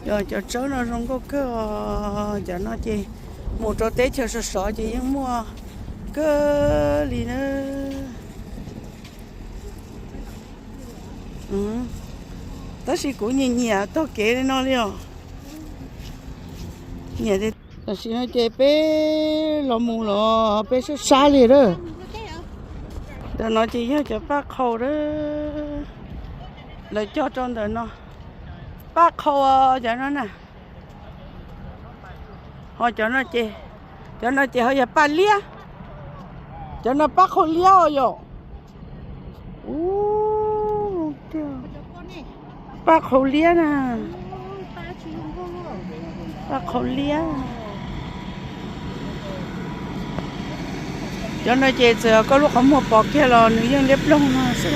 Yog cov tsawb no zoo nkauj kawg os. Cov no ces mus rau teb chaws sov sov ces yeej muaj kawg li na. Tab sis kuv nyiam nyiam tog kev li no li os. Nyiam. Tam sim no ces peb los mus los peb sab sab li lawm. Ntawm no ces yog cov paj qhau lawm, lawv cog rau ntawm no. Paj qhau cov no na. Ho cov no ces, cov no ces ho yog paj liab. Cov no paj qhau liab os yom. Ub, paj qhau liab na. Paj qhau liab. Cov no ces txawm koj lub qhov muag pom kiag los nws yeej liab ploog no xwb.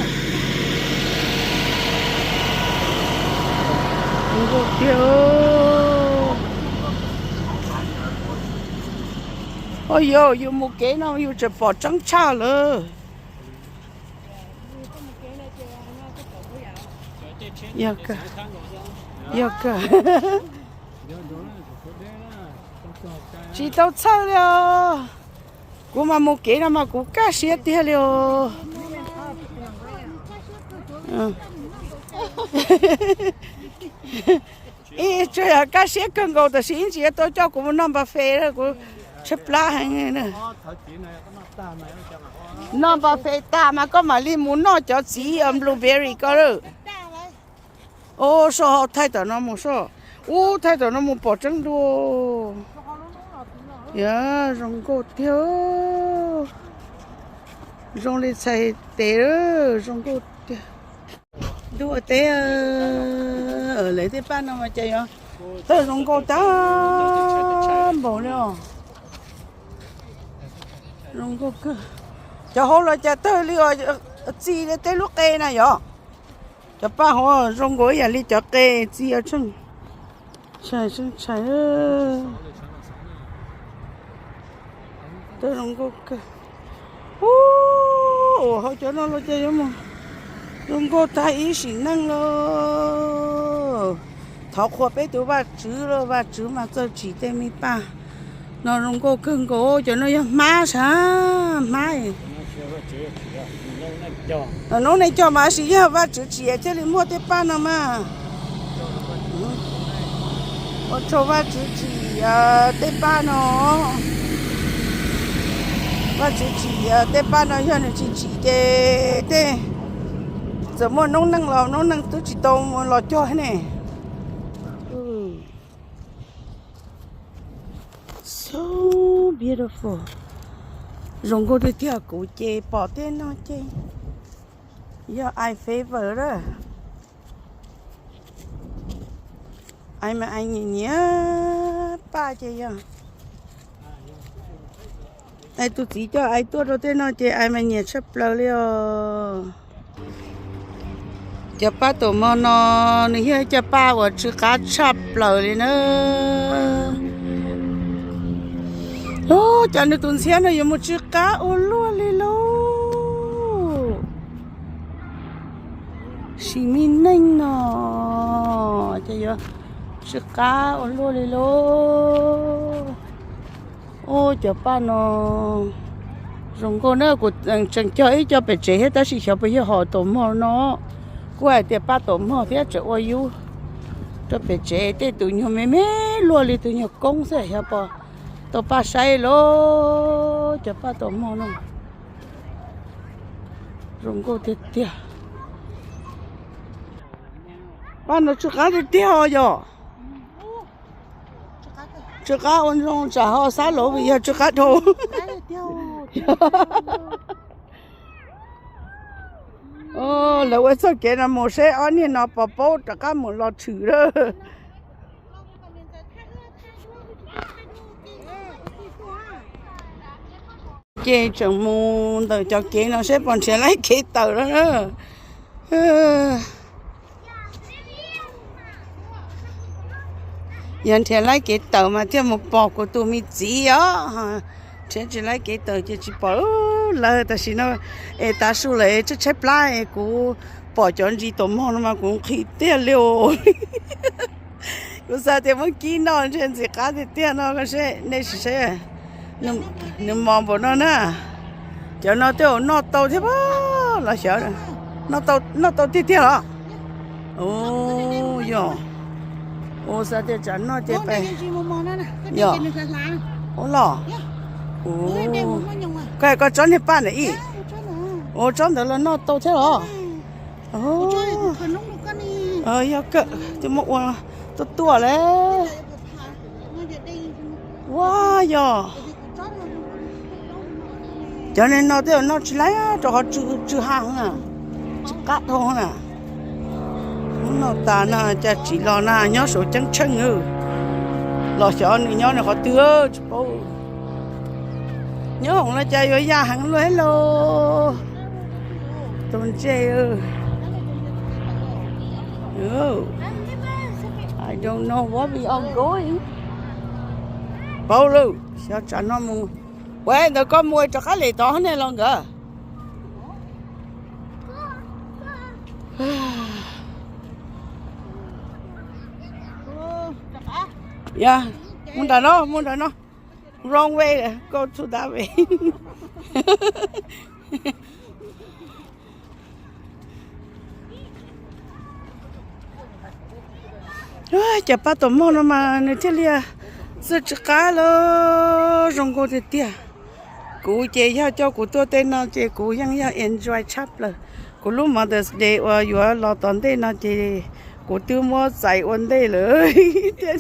Ua yog yus mus kev no yus tseem pom tseeb tshaj lawm. Yog kawg. Tsis tau txhawj li os. Kuv mas mus kev no mas kuv kaj siab tiag li os. Ib tsuas yog kaj siab kawg nkaus tab sis ib ntsis yuav tau coj kuv mus noj npa fes, kuv tshaib plab heev. Noj npa fes tag mas koj mam li mus noj cov txiv blueberry ko lawm. Ub, soj hauv thaij tom no mus soj. Ub, thaij tom no mus pom tseeb dua. Yog zoo nkauj tiag. Zoo li txhais tes, zoo nkauj tiag. Ntuj ua teb, lawv tej paj no mas cas yuav tawg zoo nkauj tag npaum li os. Zoo nkauj kawg. Cov hauv los cas tawg li os, txi li tej lub qe na yom. Cov paj hauv zoo nkaus ib yam li cov qe txi os, tseem tshais tseem tshais. Tawg zoo nkauj kawg. Ub, hauv cov no los cas yuav mus zoo nkauj tag ib sim neej lauj. Thov qhuas peb tus Vajtswv lauj, Vajtswv mas txawj tsim tej me paj no zoo nkauj kawg nkaus. Cov no yog hmab sav, hmab. Noob neej cog mas tab sis yog Vajtswv tsim thiaj li muaj tej paj no mas. Ua tsaug Vajtswv tsim tej paj no. Vajtswv tsim tej paj no, yog nws tsis tsim ces tej, txawm muaj noob neej los noob neej twb tsis tau los cog ne. So beautiful. Zoo nkauj tiag tiag, kuv ces pom tej no ces yog eye favor lawm. Ais mas ais nyiam nyiam paj ces yog. Ais tus txiv coj ais tuaj rau tej no ces ais mas nyiam tshaj plaws li os. Cov paj taum mog no nws yog cov paj uas tsw qab tshaj plaws li na. Ub, cas nws tus ntxhiab no yuav mus tsw qab ua luaj li lauj. Sim me neej no ces yuav tsw qab ua luaj li lauj. Ub, cov paj no zoo nkauj na, kuv tseem cog ib co pem tsev thiab tab sis xyov puas yog hom taum mog no. Kuj hais tias paj taum mog thiab tseem ua yub rau pem tsev, tej tus nyuag me me luaj li tus nyuag koob xwb, xyov puas tau paj saib lauj. Cov paj taum mog no zoo nkauj tiag tiag. Paj no tsw qab tiag tiag yom. Tsw qab ua zoo tsam ho xab lauv vim yog tsw qab dhau. Lawv ua txoj kev no mus seb ob niag no puas paub rov qab mus los tshwm lawm. Ces tseem mus ntawm cov kev no seb puas nrhiav laib kev tawm lawm na. Yog nrhiav laib kev tawm mas thiaj mus pom kuv tus me txiv os. Nrhiav tsis laib kev tawm ces tsis pom lawm. Tam sim no es tav su lawm tshaib tshaib plab es kuv pom cov ntsis taum mog no mas kuv nqhis tiag li os. Kuv xav tias muab kib noj ntshe ntxim qab tiag tiag no, koj seb nej sim saib, nws mos npaum no na. Cov no tej zaum noj tau thiab pob los xyov. Noj tau tiag tiag los? Ua, yog. Ua xav tias tsam noj ces pais. Yog. Ua los. Koj, koj tsob niag paj ntawm ib. Ua tsob ntawd los noj tau thiab los? Yog kawm twb muab ua tuaj tuaj lawm. Ua, yog. Cov no tej zaum noj tsis laib rau qhov tsw ha na, tsw qab dhau na. Noj tas na, cas tsim los na nyob saum ceeb tsheej, los xyov nws nyob nws qhov twg tsis paub. Nyob hoom no cas yuav yaj heev luaj thiab lauj. Tus ntsej. I don't know where we are going. Paub lawm, xyov tsam no mus. Ua ntawd koj mus rov qab lem tod ne los nkawd. Yog, mus nram no, mus nram no. Wrong way, go to that way. Cov paj taum mog no mas nws thiaj li txawj tsis qab los zoo nkauj tiag tiag. Kuv ces yog coj kuv tuaj tej no ces kuv yeej yog enjoy tshaj plaws. Kuv lub Mother's Day uas yuav los tom ntej no ces kuv twb muab txais ua ntej lawm thiab.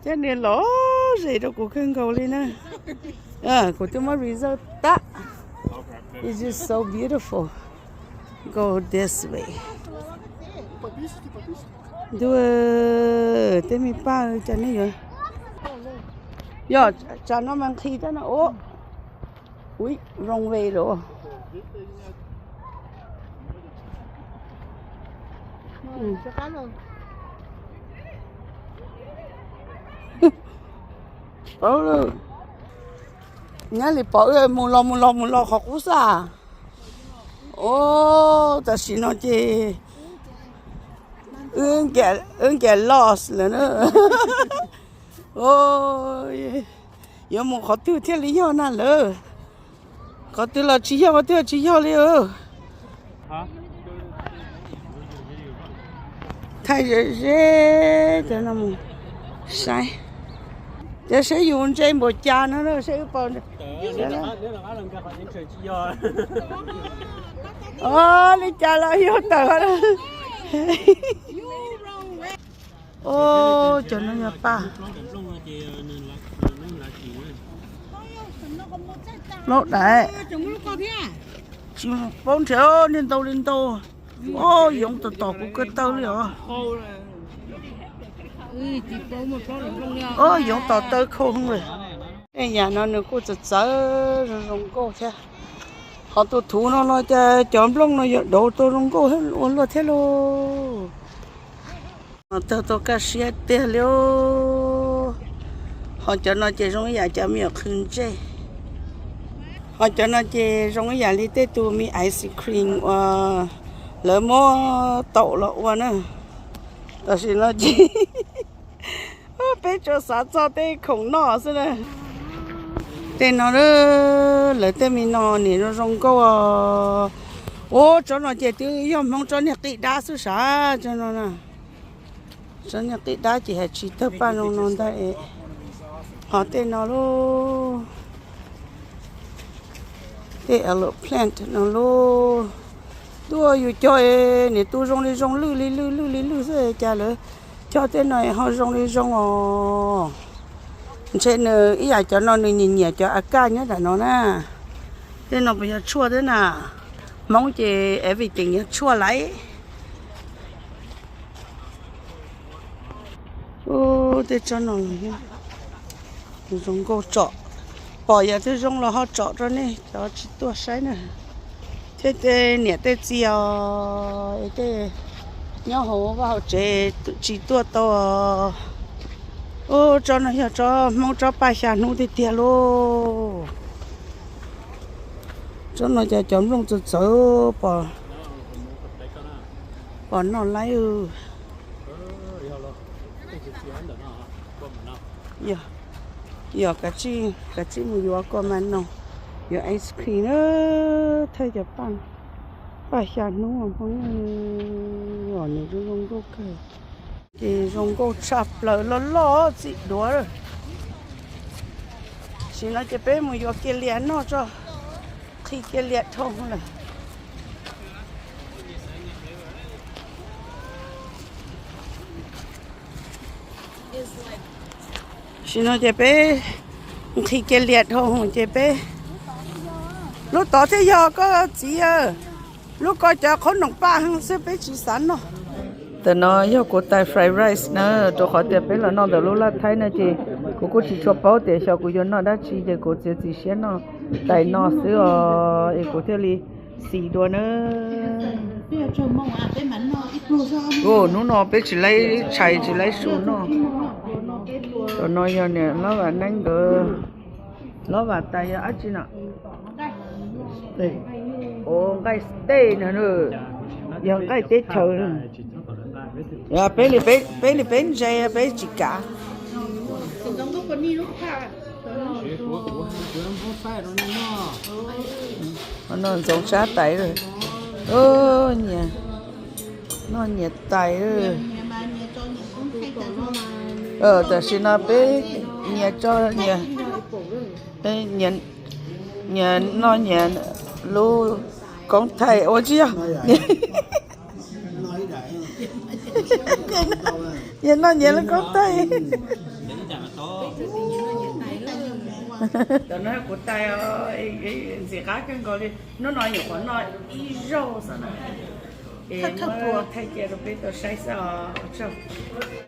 Cov niag los zem rau kuv kawg nkaus li na. Kuv twb muab reserve tag. It's just so beautiful. Go this way. Ntuj, tej me paj, cas nej yuav, yog tsam no mas nqhis tej no. Ub, wrong way lawm. Nyab li pom wb mus los mus los mus los qhov qub xwb. Ub, tam sim no ces wb ncaim lost lawm na. Yuav mus qhov twg thiaj li yog na lawm. Qhov twg los tsis yog, qhov twg los tsis yog li. Thaij ze ze cov no mus saib, ces saib yus ntse npaum cas no, saib wb pom. Ua li cas los yog tawm. Ub, cov no yog paj. Plaub daim. Tsis paub nrhiav, niag ntau li ntau. Ub, yoov tom tom kuv ko taw li os. Ub, yoov tom taw khau lawm. Tej yam no nws kuj txawv txawv zoo zoo nkauj thiab. Qhov tus thuv no los cas cov nplooj no yuav dauv tau zoo nkauj ua luaj thiab lauj. Tawg tau kaj siab tiag li. Ho cov no ces zoo ib yam cov me nyuam qhwv ntsej. Ho cov no ces zoo ib yam li tej tus me ice cream uas lawv muab taum los ua na. Tam sim no ces peb tsuas xav txog tej khoom noj xwb na. Tej no, lawv tej me no nim zoo zoo nkauj. Ub, tsob no ces twb yog Hmoob tsob niag qij dab xwb sav, tsob no na. Tsob niag qij dab ces hais tsis tawg paj no no ntag. Ho tej no lauj, tej eggplant no lauj. Tuaj yus cog es nim tus zoo li zoo lwj li lwj lwj li lwj xwb, cas lawv cog tej no ho zoo li zoo os. Ntshe nws ib yam cov no nws nyiam nyiam cov a kaj nyob nram no na. Tej no puas yog tshuaj thiab na? Hmoob ces everything yog tshuaj lawm. Ub, tej tsob no los zoo nkauj tsom. Pom yam twg zoo los ho tsom rau nej cov tsis tuaj saib na. Thiab tej niam tej txiv os, es tej nyob hauv vaj hauv tsev tsis tuaj tau. Ub, tsob no yog tsob Hmoob tsob paj xya hnub tiag tiag lauj. Tsob no cas cov nplooj txawv txawv pom, pom noj laib. Yog, yog, kav tsij, kav tsij mus yuav ko mas no, yuav ice cream na, thawj cov paj, paj xya hnub os, nws zoo nkauj kawg. Ces zoo nkauj tshaj plaws, loj loj txim duav. Tam sim no ces peb mus yuav kiag lias noj tso, nqhis kiag lias dhau lawm. Tam sim no ces peb nqhis kiag lias dhau ces peb, lub tod thiaj yog koj txiv aw. Lub ko cov qhaub noom paj heev xwb peb tsis xav noj. Tam no yog kuv tais fried rice na, rau qhov tias peb los noj ntawm lub laj thaib na ces kuv kuj tsis tshua paub tias xyov kuv yuav noj dab tsi ces kuv txiav txim siab noj tais no xwb os, es kuv thiaj li xis dua na. Hnub no peb tsis laib tshais tsis laib su noj. Tam no yog niam hlob Vam Neeb nkawd, hlob Vam tais yog dab tsi no? Ua nqaij teb no, yog nqaij teb chaws. Peb li peb ntse peb tsis kav. No ntxoov sab tais, nyias noj nyias tais. Tam sim no peb nyias tso, nyias noj nyias lub koob thaij ua tsis yog. Nyias noj nyias lub koob thaij. Tam no kuv tais ntxim qab kawg nkaus li, hnub no nyuam qhuav noj ib zaug xwb na. Es muab thaij cia rau peb tau saib xwb os.